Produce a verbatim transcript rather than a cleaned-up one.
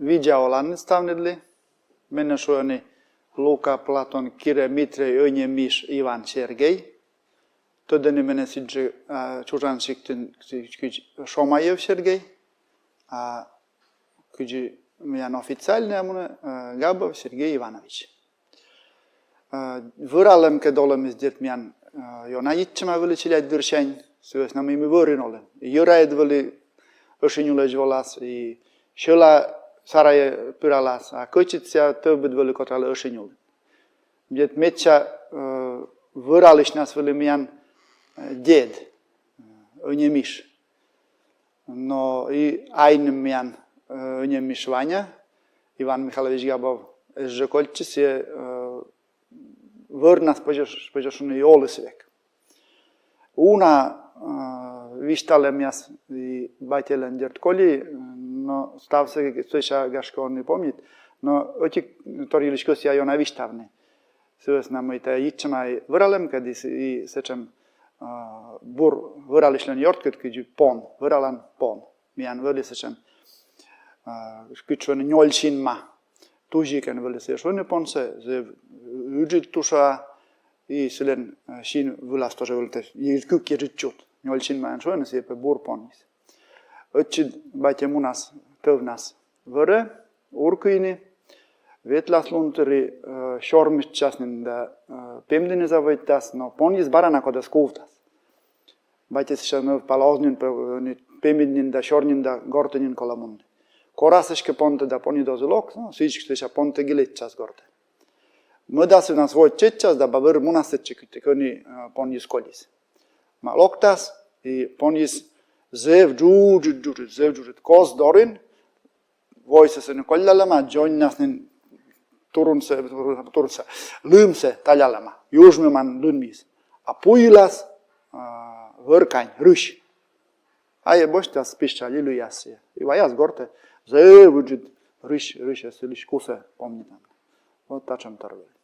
Видза оланныд ставныдлы. Менӧ шуӧны Лука, Платон, Кирӧ, Митрей, Ӧньӧ, Миш, Иван, Сергей. Тӧдӧны менӧ сідзжӧ, а, чужан сиктын кыдз Шомаев Сергей, а кыдз миян официальнӧя мунӧ, а, Габов Сергей Иванович. А, вӧралӧмкӧд олӧмыс, дерт, миян, а, ёна йитчӧма вӧлі челядьдырсянь, сы вӧсна мый ми вӧрын олім. И йӧраыд вӧлі ӧшинь улӧдз волас, и сьӧла сарайӧ пыралас, а кӧчӧдсӧ тӧвбыд вӧлі котралӧ ӧшинь улын. Дерт, медся, э, вӧралысьнас вӧлі миян, э, дед, э, Ӧньӧ Миш. Но и айным миян, э, Ӧньӧ Миш Ваня, Иван Михайлович Габов, эз жӧ кольччы, сійӧ, э, вӧрнас, позьӧ ш-, позьӧ шуны, и оліс век. Уна, э, висьталӧмъяс и батьӧлӧн, дерт, колі, но ставсӧ сэсся, гашкӧ, он и помнит, но ӧтик тор йылысь кӧсъя ёна висьтавны. Сы вӧсна мый тайӧ йитчӧма и вӧралӧмкӧд, и с-, и сэтшӧм, а, бур вӧралысьлӧн ёрткӧд, кыдз пон, вӧралан пон. Миян вӧлі сэтшӧм, а, кыдз шуӧны, нёль синма. Тузикӧн вӧлі сійӧ шуӧны понсӧ, зэв ыджыд туша, и сылӧн, а, син вылас тоже вӧлі, то есть кык ежыд чут. Нёль синмаӧн шуӧны, сійӧ пӧ бур понйыс. Ӧтчыд батьӧ мунас тӧвнас вӧрӧ, ур кыйны, ветлас лунтыр и, э, сёрмитчас нин да, э, пемдыны заводитас, но понйыс бара на кодӧс кувтас. Батьӧ сэсся мӧвпалӧ, оз нин пӧ, э, нин пемыд нин да сёр нин да гортӧ нин колӧ мунны. Корас эськӧ понтӧ да понйыд оз и лок, но сідзкӧ сэсся понтӧ гилетчас гортӧ. Мӧдас ӧнас водз чеччас да ба вӧр мунас сэтчӧ, кытчӧ кӧні, э, понйыс колис. Ма локтас, и понйыс зэв джуджыд, джуджыд, зэв джуджыд. Кос дорын, войсӧ сэні коллялӧма, дзоньнас нин турунсӧ, турунсӧ, лымсӧ талялӧма, южмӧмаӧн лымйыс. А пу йылас, а, вӧр кань, рысь. А и босьтас пищаль и лыяс сійӧ. И ваяс гортӧ, зэв ыджыд рысь, рысь, сылысь кусӧ помнитан. Вот татшӧм тор вӧлі.